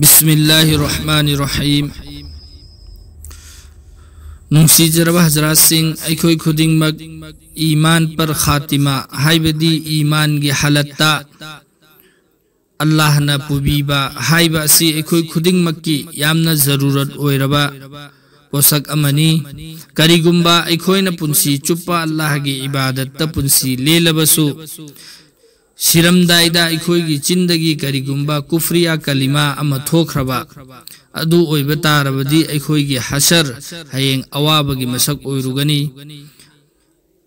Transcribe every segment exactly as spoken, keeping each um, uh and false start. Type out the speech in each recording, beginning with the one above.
ꯕꯤꯁꯃꯤꯜꯂꯥꯍꯤꯔ ꯔꯍꯃꯥꯅꯤꯔ ꯔꯍꯤꯝ꯫ ꯅꯨꯡꯁꯤꯖꯔꯕ ꯍꯖꯔꯥꯠꯁꯤꯡ, ꯑꯩꯈꯣꯏ ꯈꯨꯗꯤꯡꯃꯛ ꯏꯃꯥꯟ ꯄꯔ ꯈꯥꯇꯤꯃꯥ, ꯍꯥꯏꯕꯗꯤ ꯏꯃꯥꯟꯒꯤ ꯍꯥꯂꯠꯇ ꯑꯜꯂꯥꯍꯅ ꯄꯨꯕꯤꯕ ꯍꯥꯏꯕ ꯑꯁꯤ ꯑꯩꯈꯣꯏ ꯈꯨꯗꯤꯡꯃꯛꯀꯤ ꯌꯥꯝꯅ ꯖꯔꯨꯔꯠ ꯑꯣꯏꯔꯕ ꯄꯣꯠꯁꯛ ꯑꯃꯅꯤ꯫ ꯀꯔꯤꯒꯨꯝꯕ ꯑꯩꯈꯣꯏꯅ ꯄꯨꯟꯁꯤ ꯆꯨꯞꯄ ꯑꯜꯂꯥꯍꯒꯤ ꯏꯕꯥꯗꯠꯇ ꯄꯨꯟꯁꯤ ꯂꯦꯜꯂꯕꯁꯨ, ꯁꯤꯔꯝꯗꯥꯏꯗ ꯑꯩꯈꯣꯏꯒꯤ ꯆꯤꯟꯗꯒꯤ ꯀꯔꯤꯒꯨꯝꯕ ꯀꯨꯐ꯭ꯔꯤꯌꯥ ꯀꯂꯤꯃꯥ ꯑꯃ ꯊꯣꯛꯈ꯭ꯔꯕ ꯑꯗꯨ ꯑꯣꯏꯕ ꯇꯥꯔꯕꯗꯤ, ꯑꯩꯈꯣꯏꯒꯤ ꯍꯁꯔ, ꯍꯌꯦꯡ ꯑꯋꯥꯕꯒꯤ ꯃꯁꯛ ꯑꯣꯏꯔꯨꯒꯅꯤ꯫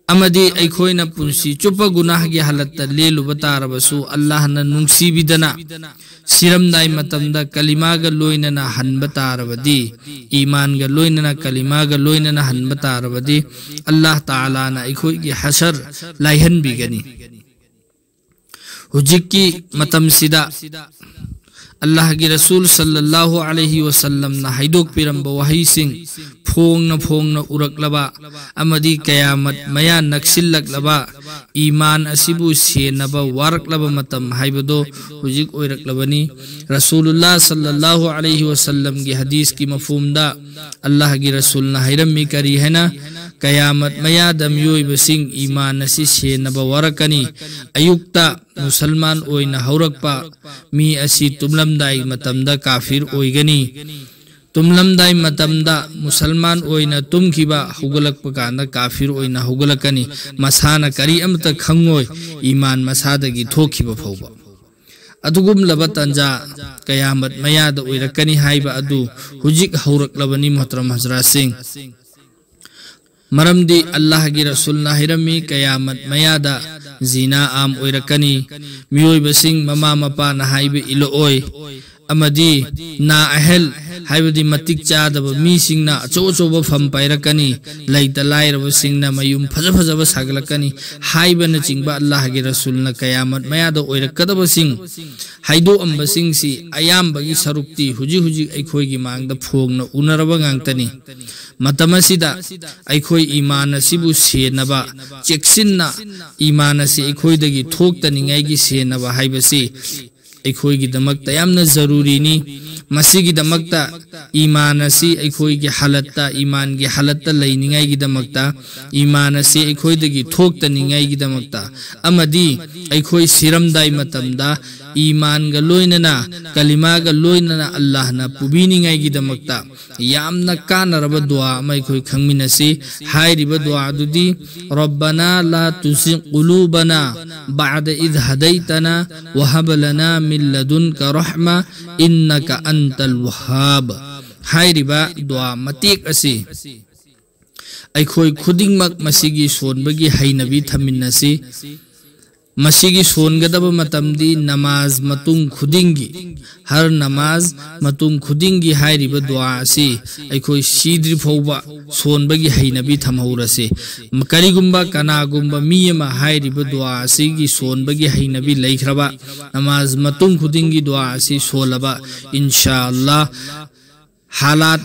ꯑꯃꯗꯤ ꯑꯩꯈꯣꯏꯅ ꯄꯨꯟꯁꯤ ꯆꯨꯞꯄ ꯒꯨꯅꯥꯍꯒꯤ ꯍꯥꯂꯠꯇ ꯂꯦꯜꯂꯨꯕ ꯇꯥꯔꯕꯁꯨ, ꯑꯜꯂꯥꯍꯅ ꯅꯨꯡꯁꯤꯕꯤꯗꯅ ꯁꯤꯔꯝꯗꯥꯏ ꯃꯇꯝꯗ ꯀꯂꯤꯃꯥꯒ ꯂꯣꯏꯅꯅ ꯍꯟꯕ ꯇꯥꯔꯕꯗꯤ, ꯏꯃꯥꯟꯒ ꯂꯣꯏꯅꯅ, ꯀꯂꯤꯃꯥꯒ ꯂꯣꯏꯅꯅ ꯍꯟꯕ ꯇꯥꯔꯕꯗꯤ, ꯑꯜꯂꯥꯍ ꯇꯥꯂꯥꯅ ꯑꯩꯈꯣꯏꯒꯤ ꯍꯁꯔ ꯂꯥꯏꯍꯟꯕꯤꯒꯅꯤ꯫ ꯍꯧꯖꯤꯛꯀꯤ ꯃꯇꯝꯁꯤꯗ ꯑꯜꯂꯥꯍꯒꯤ ꯔꯁꯨꯜ ꯁꯜꯂꯜꯂꯥꯍꯨ ꯑꯂꯩꯍꯤ ꯋꯁꯜꯂꯝꯅ ꯍꯥꯏꯗꯣꯛꯄꯤꯔꯝꯕ ꯋꯥꯍꯩꯁꯤꯡ ꯐꯣꯡꯅ ꯐꯣꯡꯅ ꯎꯔꯛꯂꯕ ꯑꯃꯗꯤ ꯀꯌꯥꯃꯠ ꯃꯌꯥ ꯅꯛꯁꯤꯜꯂꯛꯂꯕ ꯏꯃꯥꯟ ꯑꯁꯤꯕꯨ ꯁꯦꯟꯅꯕ ꯋꯥꯔꯛꯂꯕ ꯃꯇꯝ ꯍꯥꯏꯕꯗꯣ ꯍꯧꯖꯤꯛ ꯑꯣꯏꯔꯛꯂꯕꯅꯤ꯫ ꯔꯁꯨꯂꯨꯜꯂꯥꯍ ꯁꯜꯂꯜꯂꯥꯍꯨ ꯑꯂꯩꯍꯤ ꯋꯁꯜꯂꯝꯒꯤ ꯍꯗꯤꯁꯀꯤ ꯃꯐꯍꯨꯝꯗ ꯑꯜꯂꯥꯍꯒꯤ ꯔꯁꯨꯜꯅ ꯍꯥꯏꯔꯝꯃꯤ ꯀꯔꯤ ꯍꯥꯏꯅ? ꯀꯌꯥꯃꯠ ꯃꯌꯥꯗ ꯃꯤꯑꯣꯏꯕꯁꯤꯡ ꯏꯃꯥꯟ ꯑꯁꯤ ꯁꯦꯟꯅꯕ ꯋꯥꯔꯛꯀꯅꯤ꯫ ꯑꯌꯨꯛꯇ ꯃꯨꯁꯜꯃꯥꯟ ꯑꯣꯏꯅ ꯍꯧꯔꯛꯄ ꯃꯤ ꯑꯁꯤ ꯇꯨꯝꯂꯝꯗꯥꯏ ꯃꯇꯝꯗ ꯀꯥꯐꯤꯔ ꯑꯣꯏꯒꯅꯤ꯫ ꯇꯨꯝꯂꯝꯗꯥꯏ ꯃꯇꯝꯗ ꯃꯨꯁꯜꯃꯥꯟ ꯑꯣꯏꯅ ꯇꯨꯝꯈꯤꯕ ꯍꯧꯒꯠꯂꯛꯄ ꯀꯥꯟꯗ ꯀꯥꯐꯤꯔ ꯑꯣꯏꯅ ꯍꯧꯒꯠꯂꯛꯀꯅꯤ꯫ ꯃꯁꯥꯅ ꯀꯔꯤ ꯑꯃꯠꯇ ꯈꯪꯉꯣꯏ, ꯏꯃꯥꯟ ꯃꯁꯥꯗꯒꯤ ꯊꯣꯛꯈꯤꯕ ꯐꯥꯎꯕ꯫ ꯑꯗꯨꯒꯨꯝꯂꯕ ꯇꯥꯟꯖꯥ ꯀꯌꯥꯃꯠ ꯃꯌꯥꯗ ꯑꯣꯏꯔꯛꯀꯅꯤ ꯍꯥꯏꯕ ꯑꯗꯨ ꯍꯧꯖꯤꯛ ꯍꯧꯔꯛꯂꯕꯅꯤ, ꯃꯣꯍꯇꯔꯝ ꯍꯖꯔꯥꯠꯁꯤꯡ꯫ ꯃꯔꯝꯗꯤ ꯑꯜꯂꯥꯍꯒꯤ ꯔꯁꯨꯜꯅ ꯍꯥꯏꯔꯝꯃꯤ, ꯀꯌꯥꯃꯠ ꯃꯌꯥꯗ ꯖꯤꯅꯥ ꯑꯥꯝ ꯑꯣꯏꯔꯛꯀꯅꯤ, ꯃꯤꯑꯣꯏꯕꯁꯤꯡ ꯃꯃꯥ ꯃꯄꯥꯅ ꯍꯥꯏꯕ ꯏꯜꯂꯛꯑꯣꯏ, ꯑꯃꯗꯤ ꯅꯥ ꯑꯍꯦꯜ, ꯍꯥꯏꯕꯗꯤ ꯃꯇꯤꯛ ꯆꯥꯗꯕ ꯃꯤꯁꯤꯡꯅ ꯑꯆꯧ ꯑꯆꯧꯕ ꯐꯝ ꯄꯥꯏꯔꯛꯀꯅꯤ, ꯂꯩꯇ ꯂꯥꯏꯔꯕꯁꯤꯡꯅ ꯃꯌꯨꯝ ꯐꯖ ꯐꯖꯕ ꯁꯥꯒꯠꯂꯛꯀꯅꯤ ꯍꯥꯏꯕꯅꯆꯤꯡꯕ ꯑꯜꯂꯥꯍꯒꯤ ꯔꯁꯨꯜꯅ ꯀꯌꯥꯃꯠ ꯃꯌꯥꯗ ꯑꯣꯏꯔꯛꯀꯗꯕꯁꯤꯡ ꯍꯥꯏꯗꯣꯛꯑꯝꯕꯁꯤꯡꯁꯤ ꯑꯌꯥꯝꯕꯒꯤ ꯁꯔꯨꯛꯇꯤ ꯍꯧꯖꯤꯛ ꯍꯧꯖꯤꯛ ꯑꯩꯈꯣꯏꯒꯤ ꯃꯥꯡꯗ ꯐꯣꯡꯅ ꯎꯅꯔꯕ ꯉꯥꯛꯇꯅꯤ꯫ ꯃꯇꯝ ꯑꯁꯤꯗ ꯑꯩꯈꯣꯏ ꯏꯃꯥꯟ ꯑꯁꯤꯕꯨ ꯁꯦꯟꯅꯕ, ꯆꯦꯛꯁꯤꯟꯅ ꯏꯃꯥꯟ ꯑꯁꯤ ꯑꯩꯈꯣꯏꯗꯒꯤ ꯊꯣꯛꯇꯅꯤꯡꯉꯥꯏꯒꯤ ꯁꯦꯟꯅꯕ ꯍꯥꯏꯕꯁꯤ ꯑꯩꯈꯣꯏꯒꯤꯗꯃꯛꯇ ꯌꯥꯝꯅ ꯖꯔꯨꯔꯤꯅꯤ꯫ ꯃꯁꯤꯒꯤꯗꯃꯛꯇ ꯏꯃꯥꯟ ꯑꯁꯤ ꯑꯩꯈꯣꯏꯒꯤ ꯍꯥꯂꯠꯇ, ꯏꯃꯥꯟꯒꯤ ꯍꯥꯂꯠꯇ ꯂꯩꯅꯤꯡꯉꯥꯏꯒꯤꯗꯃꯛꯇ, ꯏꯃꯥꯟ ꯑꯁꯤ ꯑꯩꯈꯣꯏꯗꯒꯤ ꯊꯣꯛꯇꯅꯤꯡꯉꯥꯏꯒꯤꯗꯃꯛꯇ, ꯑꯃꯗꯤ ꯑꯩꯈꯣꯏ ꯁꯤꯔꯝꯗꯥꯏ ꯃꯇꯝꯗ ꯏꯃꯥꯟꯒ ꯂꯣꯏꯅꯅ, ꯀꯂꯤꯃꯥꯒ ꯂꯣꯏꯅꯅ ꯑꯜꯂꯥꯍꯅ ꯄꯨꯕꯤꯅꯤꯡꯉꯥꯏꯒꯤꯗꯃꯛꯇ ꯌꯥꯝꯅ ꯀꯥꯟꯅꯔꯕ ꯗꯨꯋꯥ ꯑꯃ ꯑꯩꯈꯣꯏ ꯈꯪꯃꯤꯟꯅꯁꯤ꯫ ꯍꯥꯏꯔꯤꯕ ꯗꯨꯋꯥ ꯑꯗꯨꯗꯤ, "ربنا لا تزغ قلوبنا بعد إذ هديتنا وهب لنا من لدنك رحمة إنك أنت الوهاب" ꯍꯥꯏꯔꯤꯕ ꯗꯨꯋꯥ ꯃꯇꯦꯛ ꯑꯁꯤ ꯑꯩꯈꯣꯏ ꯈꯨꯗꯤꯡꯃꯛ ꯃꯁꯤꯒꯤ ꯁꯣꯟꯕꯒꯤ ꯍꯩꯅꯕꯤ ꯊꯝꯃꯤꯟꯅꯁꯤ꯫ ꯃꯁꯤꯒꯤ ꯁꯣꯟꯒꯗꯕ ꯃꯇꯝꯗꯤ ꯅꯃꯥꯖ ꯃꯇꯨꯡ ꯈꯨꯗꯤꯡꯒꯤ, ꯍꯔ ꯅꯃꯥꯖ ꯃꯇꯨꯡ ꯈꯨꯗꯤꯡꯒꯤ ꯍꯥꯏꯔꯤꯕ ꯗꯨꯋꯥ ꯑꯁꯤ ꯑꯩꯈꯣꯏ ꯁꯤꯗ꯭ꯔꯤ ꯐꯥꯎꯕ ꯁꯣꯟꯕꯒꯤ ꯍꯩꯅꯕꯤ ꯊꯝꯍꯧꯔꯁꯤ꯫ ꯀꯔꯤꯒꯨꯝꯕ ꯀꯅꯥꯒꯨꯝꯕ ꯃꯤ ꯑꯃ ꯍꯥꯏꯔꯤꯕ ꯗꯨꯋꯥ ꯑꯁꯤꯒꯤ ꯁꯣꯟꯕꯒꯤ ꯍꯩꯅꯕꯤ ꯂꯩꯈ꯭ꯔꯕ, ꯅꯃꯥꯖ ꯃꯇꯨꯡ ꯈꯨꯗꯤꯡꯒꯤ ꯗꯨꯋꯥ ꯑꯁꯤ ꯁꯣꯜꯂꯕ, ꯏꯟꯁꯥ ꯑꯜꯂꯥꯍ, ꯍꯥꯂꯥꯠ,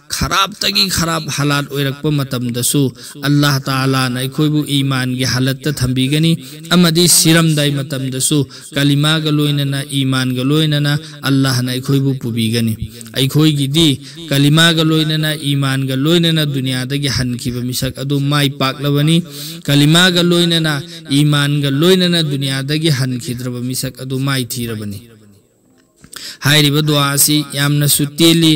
ꯈꯔꯥꯞꯇꯒꯤ ꯈꯔꯥꯞ ꯍꯥꯂꯥꯠ ꯑꯣꯏꯔꯛꯄ ꯃꯇꯝꯗꯁꯨ, ꯑꯜꯂꯥꯍ ꯇꯥꯂꯥꯅ ꯑꯩꯈꯣꯏꯕꯨ ꯏꯃꯥꯟꯒꯤ ꯍꯥꯂꯠꯇ ꯊꯝꯕꯤꯒꯅꯤ, ꯑꯃꯗꯤ ꯁꯤꯔꯝꯗꯥꯏ ꯃꯇꯝꯗꯁꯨ ꯀꯂꯤꯃꯥꯒ ꯂꯣꯏꯅꯅ, ꯏꯃꯥꯟꯒ ꯂꯣꯏꯅꯅ ꯑꯜꯂꯥꯍꯅ ꯑꯩꯈꯣꯏꯕꯨ ꯄꯨꯕꯤꯒꯅꯤ꯫ ꯑꯩꯈꯣꯏꯒꯤꯗꯤ ꯀꯂꯤꯃꯥꯒ ꯂꯣꯏꯅꯅ, ꯏꯃꯥꯟꯒ ꯂꯣꯏꯅꯅ ꯗꯨꯅꯤꯌꯥꯗꯒꯤ ꯍꯟꯈꯤꯕ ꯃꯤꯁꯛ ꯑꯗꯨ ꯃꯥꯏ ꯄꯥꯛꯂꯕꯅꯤ꯫ ꯀꯂꯤꯃꯥꯒ ꯂꯣꯏꯅꯅ, ꯏꯃꯥꯟꯒ ꯂꯣꯏꯅꯅ ꯗꯨꯅꯤꯌꯥꯗꯒꯤ ꯍꯟꯈꯤꯗ꯭ꯔꯕ ꯃꯤꯁꯛ ꯑꯗꯨ ꯃꯥꯏꯊꯤꯔꯕꯅꯤ꯫ ꯍꯥꯏꯔꯤꯕ ꯗꯨꯋꯥ ꯑꯁꯤ ꯌꯥꯝꯅꯁꯨ ꯇꯦꯜꯂꯤ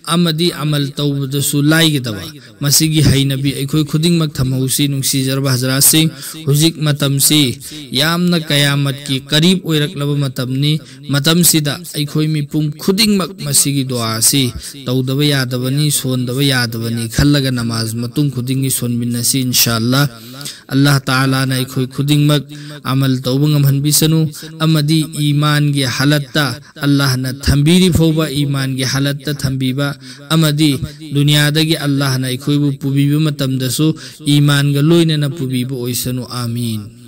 ꯑꯃꯗꯤ ꯑꯃꯜ ꯇꯧꯕꯗꯁꯨ ꯂꯥꯏꯒꯗꯕ꯫ ꯃꯁꯤꯒꯤ ꯍꯩꯅꯕꯤ ꯑꯩꯈꯣꯏ ꯈꯨꯗꯤꯡꯃꯛ ꯊꯝꯍꯧꯁꯤ, ꯅꯨꯡꯁꯤꯖꯔꯕ ꯍꯖꯔꯥꯠꯁꯤꯡ꯫ ꯍꯧꯖꯤꯛ ꯃꯇꯝꯁꯤ ꯌꯥꯝꯅ ꯀꯌꯥꯃꯠꯀꯤ ꯀꯔꯤꯕ ꯑꯣꯏꯔꯛꯂꯕ ꯃꯇꯝꯅꯤ꯫ ꯃꯇꯝꯁꯤꯗ ꯑꯩꯈꯣꯏ ꯃꯤꯄꯨꯝ ꯈꯨꯗꯤꯡꯃꯛ ꯃꯁꯤꯒꯤ ꯗꯨꯋꯥ ꯑꯁꯤ ꯇꯧꯗꯕ ꯌꯥꯗꯕꯅꯤ, ꯁꯣꯟꯗꯕ ꯌꯥꯗꯕꯅꯤ ꯈꯜꯂꯒ ꯅꯃꯥꯖ ꯃꯇꯨꯡ ꯈꯨꯗꯤꯡꯒꯤ ꯁꯣꯟꯃꯤꯟꯅꯁꯤ, ꯏꯟꯁꯥ ꯑꯜꯂꯥꯍ꯫ ꯑꯜꯂꯥꯍ ꯇꯥꯂꯥꯅ ꯑꯩꯈꯣꯏ ꯈꯨꯗꯤꯡꯃꯛ ꯑꯃꯜ ꯇꯧꯕ ꯉꯝꯍꯟꯕꯤꯁꯅꯨ, ꯑꯃꯗꯤ ꯏꯃꯥꯟꯒꯤ ꯍꯥꯂꯠꯇ, ꯑꯜꯂꯥꯍꯅ ꯊꯝꯕꯤꯔꯤ ꯐꯥꯎꯕ ꯏꯃꯥꯟꯒꯤ ꯍꯥꯂꯠꯇ ꯊꯝꯕꯤꯕ, ꯑꯃꯗꯤ ꯗꯨꯅꯤꯌꯥꯗꯒꯤ ꯑꯜꯂꯥꯍꯅ ꯑꯩꯈꯣꯏꯕꯨ ꯄꯨꯕꯤꯕ ꯃꯇꯝꯗꯁꯨ ꯏꯃꯥꯟꯒ ꯂꯣꯏꯅꯅ ꯄꯨꯕꯤꯕ ꯑꯣꯏꯁꯅꯨ꯫ ꯑꯥꯃꯤꯟ꯫